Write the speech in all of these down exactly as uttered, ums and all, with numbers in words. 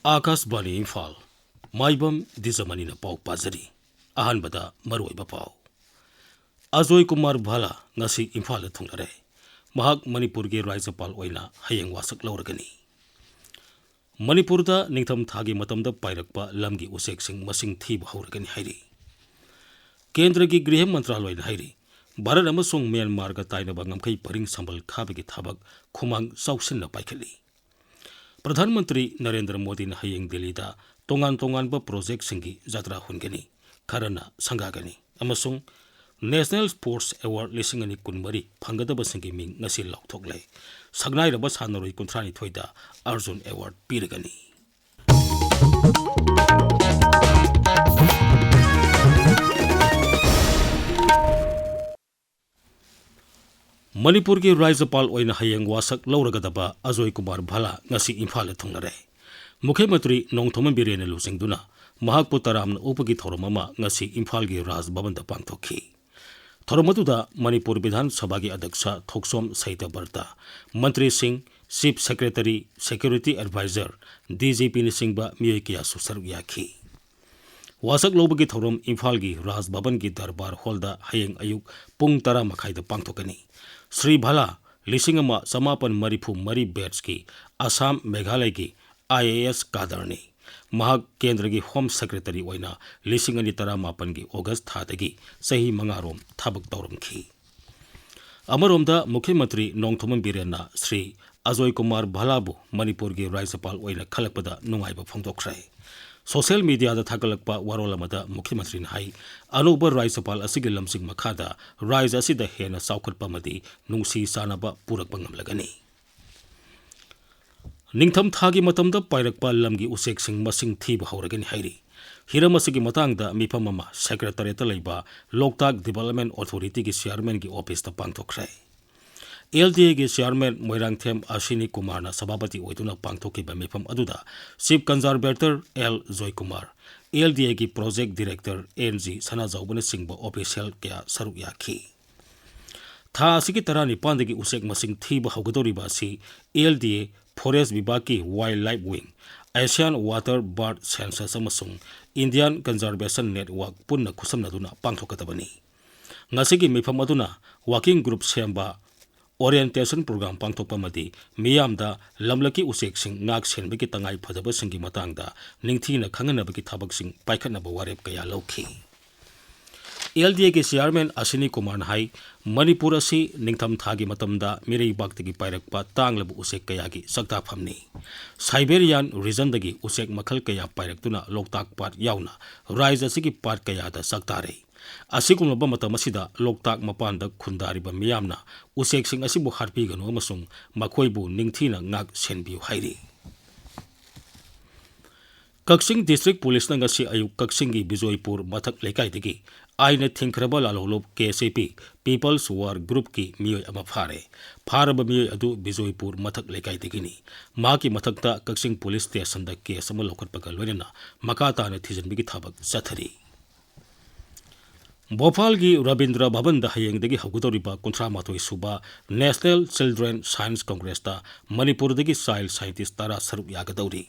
ꯑꯥꯀꯥꯁꯕꯥꯅꯤ ꯏꯝꯐꯥꯜ, ꯃꯥꯏꯕꯝ ꯗꯤꯖꯃꯅꯤꯅ ꯄꯥꯎ ꯄꯥꯖꯔꯤ꯫ ꯑꯍꯥꯟꯕꯗ ꯃꯔꯨꯑꯣꯏꯕ ꯄꯥꯎ꯫ ꯑꯖꯣꯏ ꯀꯨꯃꯥꯔ ꯚꯥꯂꯥ ꯉꯁꯤ ꯏꯝꯐꯥꯜꯗ ꯊꯨꯡꯂꯔꯦ꯫ ꯃꯍꯥꯛ ꯃꯅꯤꯄꯨꯔꯒꯤ ꯔꯥꯖ꯭ꯌꯄꯥꯜ ꯑꯣꯏꯅ ꯍꯌꯦꯡ ꯋꯥꯁꯛ ꯂꯧꯔꯒꯅꯤ꯫ ꯃꯅꯤꯄꯨꯔꯗ ꯅꯤꯡꯊꯝ ꯊꯥꯒꯤ ꯃꯇꯝꯗ ꯄꯥꯏꯔꯛꯄ ꯂꯝꯒꯤ ꯎꯆꯦꯛꯁꯤꯡ ꯃꯁꯤꯡ ꯊꯤꯕ ꯍꯧꯔꯒꯅꯤ ꯍꯥꯏꯔꯤ꯫ ꯀꯦꯟꯗ꯭ꯔꯒꯤ ꯒ꯭ꯔꯤꯍ ꯃꯟꯇ꯭ꯔꯥꯂꯣꯏꯅ ꯍꯥꯏꯔꯤ, ꯚꯥꯔꯠ ꯑꯃꯁꯨꯡ ꯃ꯭ꯌꯥꯟꯃꯥꯔꯒ ꯇꯥꯏꯅꯕ ꯉꯝꯈꯩ ꯄꯔꯤꯡ ꯁꯝꯕꯜ ꯈꯥꯕꯒꯤ ꯊꯕꯛ ꯈꯨꯃꯥꯡ ꯆꯥꯎꯁꯤꯟꯅ ꯄꯥꯏꯈꯠꯂꯤ꯫ ꯄ꯭ꯔꯙꯥꯟ ꯃꯟꯇ꯭ꯔꯤ ꯅꯔꯦꯟꯗ꯭ꯔ ꯃꯣꯗꯤꯅ ꯍꯌꯦꯡ ꯗꯤꯜꯂꯤꯗ ꯇꯣꯉꯥꯟ ꯇꯣꯉꯥꯟꯕ ꯄ꯭ꯔꯣꯖꯦꯛꯁꯤꯡꯒꯤ ꯖꯇ꯭ꯔꯥ ꯍꯨꯟꯒꯅꯤ, ꯈꯔꯅ ꯁꯪꯒꯥꯒꯅꯤ ꯑꯃꯁꯨꯡ National Sports Award ꯂꯤꯁꯤꯡ ꯑꯅꯤ ꯀꯨꯟꯃꯔꯤ ꯐꯪꯒꯗꯕꯁꯤꯡꯒꯤ ꯃꯤꯡ ꯉꯁꯤ ꯂꯥꯎꯊꯣꯛꯂꯦ꯫ ꯁꯛꯅꯥꯏꯔꯕ ꯁꯥꯟꯅꯔꯣꯏ ꯀꯨꯟꯊ꯭ꯔꯥꯅꯤꯊꯣꯏꯗ ꯑꯔꯖꯨꯟ Award ꯄꯤꯔꯒꯅꯤ꯫ ꯃꯅꯤꯄꯨꯔꯒꯤ ꯔꯥꯖ꯭ꯌꯄꯥꯜ ꯑꯣꯏꯅ ꯍꯌꯦꯡ ꯋꯥꯁꯛ ꯂꯧꯔꯒꯗꯕ ꯑꯖꯣꯏ ꯀꯨꯃꯥꯔ ꯚꯥꯂꯥ ꯉꯁꯤ ꯏꯝꯐꯥꯜꯗ ꯊꯨꯡꯂꯔꯦ꯫ ꯃꯨꯈ꯭ꯌ ꯃꯟꯇ꯭ꯔꯤ ꯅꯣꯡꯊꯣꯝꯕꯝ ꯕꯤꯔꯦꯟꯅ ꯂꯨꯆꯤꯡꯗꯨꯅ ꯃꯍꯥꯛꯄꯨ ꯇꯔꯥꯝꯅ ꯑꯣꯛꯄꯒꯤ ꯊꯧꯔꯝ ꯑꯃ ꯉꯁꯤ ꯏꯝꯐꯥꯜꯒꯤ ꯔꯥꯖ ꯚꯕꯟꯗ ꯄꯥꯡꯊꯣꯛꯈꯤ꯫ ꯊꯧꯔꯝ ꯑꯗꯨꯗ ꯃꯅꯤꯄꯨꯔ ꯕꯤꯙꯥꯟ ꯁꯚꯥꯒꯤ ꯑꯗ꯭ꯌꯛꯁ ꯊꯣꯛꯆꯣꯝ ꯁꯩꯇꯕ꯭ꯔꯇ, ꯃꯟꯇ꯭ꯔꯤꯁꯤꯡ, Chief Secretary, Security Advisor, D G Pꯅꯆꯤꯡꯕ ꯃꯤꯑꯣꯏ ꯀꯌꯥꯁꯨ ꯁꯔꯨꯛ ꯌꯥꯈꯤ꯫ ꯋꯥꯁꯛ ꯂꯧꯕꯒꯤ ꯊꯧꯔꯝ ꯏꯝꯐꯥꯜꯒꯤ ꯔꯥꯖ ꯚꯕꯟꯒꯤ ꯗꯔꯕꯥꯔ ꯍꯣꯜꯗ ꯍꯌꯦꯡ ꯑꯌꯨꯛ ꯄꯨꯡ ꯇꯔꯥ ꯃꯈꯥꯏꯗ ꯄꯥꯡꯊꯣꯛꯀꯅꯤ꯫ ꯁ꯭ꯔꯤ ꯚꯥꯂꯥ ꯂꯤꯁꯤꯡ ꯑꯃ ꯆꯃꯥꯄꯟ ꯃꯔꯤꯐꯨ ꯃꯔꯤ batchꯀꯤ ꯑꯁꯥꯝ ꯃꯦꯘꯥꯂꯌꯒꯤ I A S cadreꯅꯤ꯫ ꯃꯍꯥꯛ ꯀꯦꯟꯗ꯭ꯔꯒꯤ Home Secretary ꯑꯣꯏꯅ ꯂꯤꯁꯤꯡ ꯑꯅꯤ ꯇꯔꯥꯃꯥꯄꯟꯒꯤ August ꯊꯥꯗꯒꯤ ꯆꯍꯤ ꯃꯉꯥꯔꯣꯝ ꯊꯕꯛ ꯇꯧꯔꯝꯈꯤ꯫ ꯑꯃꯔꯣꯝꯗ, ꯃꯨꯈ꯭ꯌ ꯃꯟꯇ꯭ꯔꯤ ꯅꯣꯡꯊꯣꯝꯕꯝ ꯕꯤꯔꯦꯟꯅ ꯁ꯭ꯔꯤ ꯑꯖꯣꯏ ꯀꯨꯃꯥꯔ ꯚꯥꯂꯥꯕꯨ ꯃꯅꯤꯄꯨꯔꯒꯤ ꯔꯥꯖ꯭ꯌꯄꯥꯜ ꯑꯣꯏꯅ ꯈꯜꯂꯛꯄꯗ ꯅꯨꯡꯉꯥꯏꯕ ꯐꯣꯡꯗꯣꯛꯈ꯭ꯔꯦ꯫ Social mediaꯗ ꯊꯥꯒꯠꯂꯛꯄ ꯋꯥꯔꯣꯜ ꯑꯃꯗ ꯃꯨꯈ꯭ꯌ ꯃꯟꯇ꯭ꯔꯤꯅ ꯍꯥꯏ, ꯑꯅꯧꯕ ꯔꯥꯖ꯭ꯌꯄꯥꯜ ꯑꯁꯤꯒꯤ ꯂꯝꯖꯤꯡ ꯃꯈꯥꯗ ꯔꯥꯖ꯭ꯌ ꯑꯁꯤꯗ ꯍꯦꯟꯅ ꯆꯥꯎꯈꯠꯄ ꯑꯃꯗꯤ ꯅꯨꯡꯁꯤ ꯆꯥꯟꯅꯕ ꯄꯨꯔꯛꯄ ꯉꯝꯂꯒꯅꯤ꯫ ꯅꯤꯡꯊꯝ ꯊꯥꯒꯤ ꯃꯇꯝꯗ ꯄꯥꯏꯔꯛꯄ ꯂꯝꯒꯤ ꯎꯆꯦꯛꯁꯤꯡ ꯃꯁꯤꯡ ꯊꯤꯕ ꯍꯧꯔꯒꯅꯤ ꯍꯥꯏꯔꯤ꯫ ꯍꯤꯔꯝ ꯑꯁꯤꯒꯤ ꯃꯇꯥꯡꯗ ꯃꯤꯐꯝ ꯑꯃ Secretariatꯇ ꯂꯩꯕ ꯂꯣꯛꯇꯥꯛ Development Authorityꯒꯤ Chairmanꯒꯤ officeꯇ ꯄꯥꯡꯊꯣꯛꯈ꯭ꯔꯦ꯫ L D Aꯒꯤ Chairman Moirangthem ꯑꯁꯤꯅꯤ ꯀꯨꯃꯥꯔꯅ ꯁꯚꯥꯄꯇꯤ ꯑꯣꯏꯗꯨꯅ ꯄꯥꯡꯊꯣꯛꯈꯤꯕ ꯃꯤꯐꯝ ꯑꯗꯨꯗ Chief Conservator L Joykumar, L D Aꯒꯤ Project Director N G ꯁꯅꯥꯖꯥꯎꯕꯅꯆꯤꯡꯕ official ꯀꯌꯥ ꯁꯔꯨꯛ ꯌꯥꯈꯤ꯫ ꯊꯥ ꯑꯁꯤꯒꯤ ꯇꯔꯥꯅꯤꯄꯥꯟꯗꯒꯤ ꯎꯆꯦꯛ ꯃꯁꯤꯡ ꯊꯤꯕ ꯍꯧꯒꯗꯧꯔꯤꯕ ꯑꯁꯤ L D A Forest ꯕꯤꯚꯥꯒꯀꯤ Wildlife Wing, Asian Water Bird Census ꯑꯃꯁꯨꯡ Indian Conservation Network ꯄꯨꯟꯅ ꯈꯨꯠꯁꯝꯅꯗꯨꯅ ꯄꯥꯡꯊꯣꯛꯀꯗꯕꯅꯤ꯫ ꯉꯁꯤꯒꯤ ꯃꯤꯐꯝ ꯑꯗꯨꯅ working group ꯁꯦꯝꯕ, orientation program ꯄꯥꯡꯊꯣꯛꯄ ꯑꯃꯗꯤ ꯃꯤꯌꯥꯝꯗ ꯂꯝꯂꯛꯀꯤ ꯎꯆꯦꯛꯁꯤꯡ ꯉꯥꯛ ꯁꯦꯟꯕꯒꯤ ꯇꯉꯥꯏ ꯐꯗꯕꯁꯤꯡꯒꯤ ꯃꯇꯥꯡꯗ ꯅꯤꯡꯊꯤꯅ ꯈꯪꯍꯟꯅꯕꯒꯤ ꯊꯕꯛꯁꯤꯡ ꯄꯥꯏꯈꯠꯅꯕ ꯋꯥꯔꯦꯞ ꯀꯌꯥ ꯂꯧꯈꯤ꯫ ꯑꯦꯜ ꯗꯤ ꯑꯦꯒꯤ ꯆꯤꯌꯥꯔꯃꯦꯟ ꯑꯁꯤꯅꯤ ꯀꯨꯃꯥꯔꯅ ꯍꯥꯏ, ꯃꯅꯤꯄꯨꯔ ꯑꯁꯤ ꯅꯤꯡꯊꯝ ꯊꯥꯒꯤ ꯃꯇꯝꯗ ꯃꯤꯔꯩꯕꯥꯛꯇꯒꯤ ꯄꯥꯏꯔꯛꯄ ꯇꯥꯡꯂꯕ ꯎꯆꯦꯛ ꯀꯌꯥꯒꯤ ꯆꯥꯛꯇꯥꯐꯝꯅꯤ꯫ ꯁꯥꯏꯕꯦꯔꯤꯌꯥꯟ ꯔꯤꯖꯟꯗꯒꯤ ꯎꯆꯦꯛ ꯃꯈꯜ ꯀꯌꯥ ꯄꯥꯏꯔꯛꯇꯨꯅ ꯂꯣꯛꯇꯥꯛ ꯄꯥꯠ ꯌꯥꯎꯅ ꯔꯥꯏꯖ ꯑꯁꯤꯒꯤ ꯄꯥꯠ ꯀꯌꯥꯗ ꯆꯥꯛꯇꯥꯔꯦ꯫ ꯑꯁꯤꯒꯨꯝꯂꯕ ꯃꯇꯝ ꯑꯁꯤꯗ ꯂꯣꯛꯇꯥꯛ ꯃꯄꯥꯟꯗ ꯈꯨꯟꯗꯥꯔꯤꯕ ꯃꯤꯌꯥꯝꯅ ꯎꯆꯦꯛꯁꯤꯡ ꯑꯁꯤꯕꯨ ꯍꯥꯠꯄꯤꯒꯅꯨ ꯑꯃꯁꯨꯡ ꯃꯈꯣꯏꯕꯨ ꯅꯤꯡꯊꯤꯅ ꯉꯥꯛ ꯁꯦꯟꯕꯤꯌꯨ ꯍꯥꯏꯔꯤ꯫ ꯀꯛꯆꯤꯡ ꯗꯤꯁꯇ꯭ꯔꯤꯛ ꯄꯨꯂꯤꯁꯅ ꯉꯁꯤ ꯑꯌꯨꯛ ꯀꯛꯆꯤꯡꯒꯤ ꯕꯤꯖꯣꯏꯄꯨꯔ ꯃꯊꯛ ꯂꯩꯀꯥꯏꯗꯒꯤ ꯑꯥꯏꯟꯅ ꯊꯤꯡꯈ꯭ꯔꯕ ꯂꯥꯜꯍꯧꯂꯨꯞ ꯀꯦ ꯑꯦꯁ ꯑꯦ ꯄꯤ People's War Groupꯀꯤ ꯃꯤꯑꯣꯏ ꯑꯃ ꯐꯥꯔꯦ꯫ ꯐꯥꯔꯕ ꯃꯤꯑꯣꯏ ꯑꯗꯨ ꯕꯤꯖꯣꯏꯄꯨꯔ ꯃꯊꯛ ꯂꯩꯀꯥꯏꯗꯒꯤꯅꯤ꯫ ꯃꯍꯥꯛꯀꯤ ꯃꯊꯛꯇ ꯀꯛꯆꯤꯡ ꯄꯨꯂꯤꯁ ꯁ꯭ꯇꯦꯁꯟꯗ ꯀꯦꯁ ꯑꯃ ꯂꯧꯈꯠꯄꯒ ꯂꯣꯏꯅꯅ ꯃꯈꯥ ꯇꯥꯅ ꯊꯤꯖꯤꯟꯕꯒꯤ ꯊꯕꯛ ꯆꯠꯊꯔꯤ꯫ ꯚꯣꯄꯥꯜꯒꯤ ꯔꯕꯤꯟꯗ꯭ꯔ ꯚꯕꯟꯗ ꯍꯌꯦꯡꯗꯒꯤ ꯍꯧꯒꯗꯧꯔꯤꯕ ꯀꯨꯟꯊ꯭ꯔꯥ ꯃꯥꯊꯣꯏ ꯁꯨꯕ National Children Science Congressꯇ ꯃꯅꯤꯄꯨꯔꯗꯒꯤ ꯆꯥꯏꯜ ꯁꯥꯏꯟꯇꯤꯁ ꯇꯔꯥ ꯁꯔꯨꯛ ꯌꯥꯒꯗꯧꯔꯤ꯫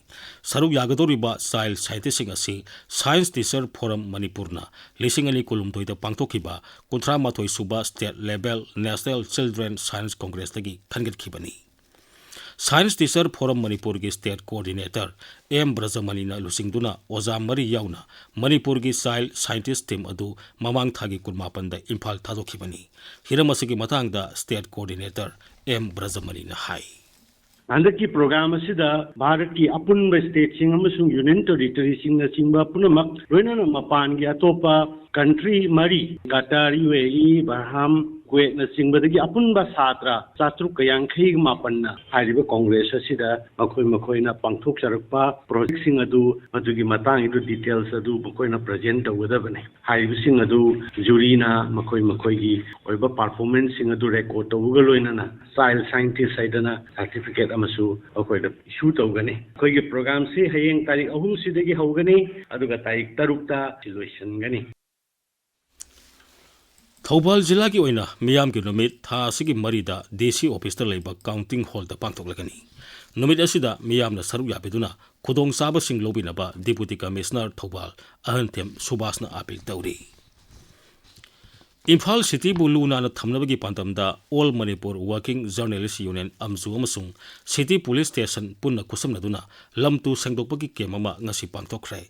ꯁꯔꯨꯛ ꯌꯥꯒꯗꯧꯔꯤꯕ ꯆꯥꯏꯜ ꯁꯥꯏꯟꯇꯤꯁꯁꯤꯡ ꯑꯁꯤ Science Teacher Forum ꯃꯅꯤꯄꯨꯔꯅ ꯂꯤꯁꯤꯡ ꯑꯅꯤ ꯀꯨꯟꯍꯨꯝꯗꯣꯏꯗ ꯄꯥꯡꯊꯣꯛꯈꯤꯕ ꯀꯨꯟꯊ꯭ꯔꯥ ꯃꯥꯊꯣꯏ ꯁꯨꯕ State Level National Children Science Congressꯇꯒꯤ ꯈꯟꯒꯠꯈꯤꯕꯅꯤ꯫ Science Teacher Forum ꯃꯅꯤꯄꯨꯔꯒꯤ State Coordinator ꯑꯦꯝ ꯕ꯭ꯔꯖꯃꯅꯤꯅ ꯂꯨꯆꯤꯡꯗꯨꯅ ꯑꯣꯖꯥ ꯃꯔꯤ ꯌꯥꯎꯅ ꯃꯅꯤꯄꯨꯔꯒꯤ Child Scientist Team ꯑꯗꯨ ꯃꯃꯥꯡ ꯊꯥꯒꯤ ꯀꯨꯟꯃꯥꯄꯟꯗ ꯏꯝꯐꯥꯜ ꯊꯥꯗꯣꯛꯈꯤꯕꯅꯤ꯫ ꯍꯤꯔꯝ ꯑꯁꯤꯒꯤ ꯃꯇꯥꯡꯗ State Coordinator ꯑꯦꯝ ꯕ꯭ꯔꯖꯃꯅꯤꯅ ꯍꯥꯏ꯫ ꯍꯟꯗꯛꯀꯤ program ꯑꯁꯤꯗ ꯚꯥꯔꯠꯀꯤ ꯑꯄꯨꯟꯕ stateꯁꯤꯡ ꯑꯃꯁꯨꯡ Union Territoryꯁꯤꯡꯅꯆꯤꯡꯕ ꯄꯨꯝꯅꯃꯛ, ꯂꯣꯏꯅꯅ ꯃꯄꯥꯟꯒꯤ ꯑꯇꯣꯞꯄ country ꯃꯔꯤ, ꯀꯇꯔ, ꯌꯨ ꯑꯦ ꯏ, ꯕꯔꯍꯥꯝ, ꯀꯨꯋꯦꯠꯅꯆꯤꯡꯕꯗꯒꯤ ꯑꯄꯨꯟꯕ ꯁꯥꯇ꯭ꯔ ꯆꯥꯇ꯭ꯔꯨꯛꯀ ꯌꯥꯡꯈꯩ ꯃꯥꯄꯟꯅ ꯍꯥꯏꯔꯤꯕ Congress ꯑꯁꯤꯗ ꯃꯈꯣꯏ ꯃꯈꯣꯏꯅ ꯄꯥꯡꯊꯣꯛꯆꯔꯛꯄ projectꯁꯤꯡ ꯑꯗꯨ, ꯃꯗꯨꯒꯤ ꯃꯇꯥꯡꯒꯤꯗꯨ details ꯑꯗꯨ ꯃꯈꯣꯏꯅ present ꯇꯧꯒꯗꯕꯅꯤ꯫ ꯍꯥꯏꯔꯤꯕꯁꯤꯡ ꯑꯗꯨ juryꯅ ꯃꯈꯣꯏ ꯃꯈꯣꯏꯒꯤ ꯑꯣꯏꯕ performanceꯁꯤꯡ ꯑꯗꯨ record ꯇꯧꯕꯒ ꯂꯣꯏꯅꯅ Child Scientist ꯍꯥꯏꯗꯅ certificate ꯑꯃꯁꯨ ꯑꯩꯈꯣꯏꯗ issue ꯇꯧꯒꯅꯤ꯫ ꯑꯩꯈꯣꯏꯒꯤ programꯁꯤ ꯍꯌꯦꯡ ꯇꯥꯔꯤꯛ ꯑꯍꯨꯝꯁꯤꯗꯒꯤ ꯍꯧꯒꯅꯤ, ꯑꯗꯨꯒ ꯇꯥꯔꯤꯛ ꯇꯔꯨꯛꯇ ꯁꯤ ꯂꯣꯏꯁꯤꯟꯒꯅꯤ꯫ ꯊꯧꯕꯥꯜ ꯖꯤꯂꯥꯒꯤ ꯑꯣꯏꯅ ꯃꯤꯌꯥꯝꯒꯤ ꯅꯨꯃꯤꯠ ꯊꯥ ꯑꯁꯤꯒꯤ ꯃꯔꯤꯗ ꯗꯤ ꯁꯤ officeꯇ ꯂꯩꯕ counting hallꯗ ꯄꯥꯡꯊꯣꯛꯂꯒꯅꯤ꯫ ꯅꯨꯃꯤꯠ ꯑꯁꯤꯗ ꯃꯤꯌꯥꯝꯅ ꯁꯔꯨꯛ ꯌꯥꯕꯤꯗꯨꯅ ꯈꯨꯗꯣꯡꯆꯥꯕꯁꯤꯡ ꯂꯧꯕꯤꯅꯕ Deputy Commissioner ꯊꯧꯕꯥꯜ ꯑꯍꯟꯊꯦꯝ ꯁꯨꯕꯥꯁꯅ ꯑꯥꯄꯤꯜ ꯇꯧꯔꯤ꯫ ꯏꯝꯐꯥꯜ ꯁꯤꯇꯤꯕꯨ ꯂꯨ ꯅꯥꯟꯅ ꯊꯝꯅꯕꯒꯤ ꯄꯥꯟꯗꯝꯗ All Manipur Working Journalist Union, ꯑꯝꯖꯨ, ꯑꯃꯁꯨꯡ ꯁꯤꯇꯤ ꯄꯨꯂꯤꯁ ꯁ꯭ꯇꯦꯁꯟ ꯄꯨꯟꯅ ꯈꯨꯠꯁꯝꯅꯗꯨꯅ ꯂꯝ ꯇꯨ ꯁꯦꯡꯗꯣꯛꯄꯒꯤ ꯀꯦꯝ ꯑꯃ ꯉꯁꯤ ꯄꯥꯡꯊꯣꯛꯈ꯭ꯔꯦ꯫